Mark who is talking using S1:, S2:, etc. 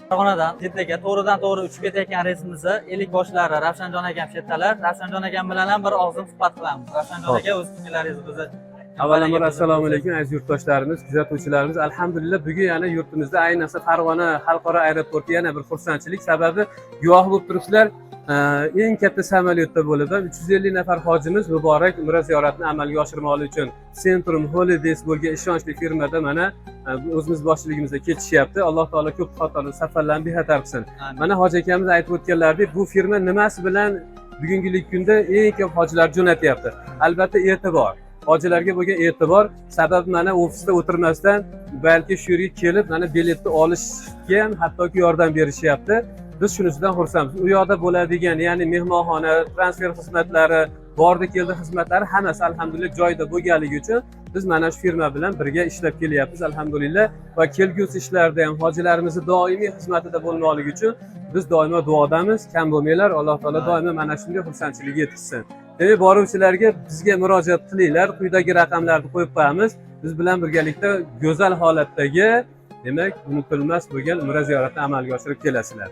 S1: Farg'onadan Jiddaga to'g'ridan to'g'ri uchib ketayotgan reysimizni ellik boshlari Ravshanjon akam shu yerdalar. Ravshanjon akam bilan ham bir og'zin suhbat qilamiz. Ravshanjon aka, o'z fikrlaringizni bizni
S2: Avvalambor, assalomu alaykum, aziz yurtdoshlarimiz, kuzatuvchilarimiz. Alhamdulillah, bugun yana yurtimizda, ayniqsa Farg'ona xalqaro aeroporti yana bir xursandchilik sababi guvohi bo'lib turibsizlar. Eng katta samolyotda bo'lib ham 350 nafar hojimiz muborak umra ziyoratini amalga oshirmoqlik uchun Centrum Holidays bo'lgan ishonchli firmada mana o'zimiz boshchiligimizda ketishyapti. Alloh taolo ko'p xatarli safarlarni bexatar qilsin. Mana hoji akamiz aytib o'tganlaridek, bu firma nimasi bilan bugungilik kunda eng ko'p hojilar jo'natyapti? Albatta, e'tibor, hojilarga bo'lgan e'tibor. Sababi mana ofisda o'tirmasdan, balki shu yerga kelib, mana biletni olishga ham hattoki yordam berishyapti. Biz shunisidan xursandmiz. U yoqda bo'ladigan, ya'ni mehmonxona, transfer xizmatlari, bordi keldi xizmatlari, hammasi alhamdulillah joyida bo'lganligi uchun biz mana shu firma bilan birga ishlab kelyapmiz, alhamdulillah. Va kelgusi ishlarda ham hojilarimizni doimiy xizmatida bo'lmoqligi uchun biz doimo duodamiz. Kam bo'lmanglar, Alloh taolo doimo mana shunday xursandchilikka yetkazsin. Demak, boruvchilarga bizga murojaat qilinglar, quyidagi raqamlarni qo'yib qo'yamiz. Biz bilan birgalikda go'zal holatdagi, demak, unutilmas bo'lgan umra ziyoratini amalga oshirib kelasizlar.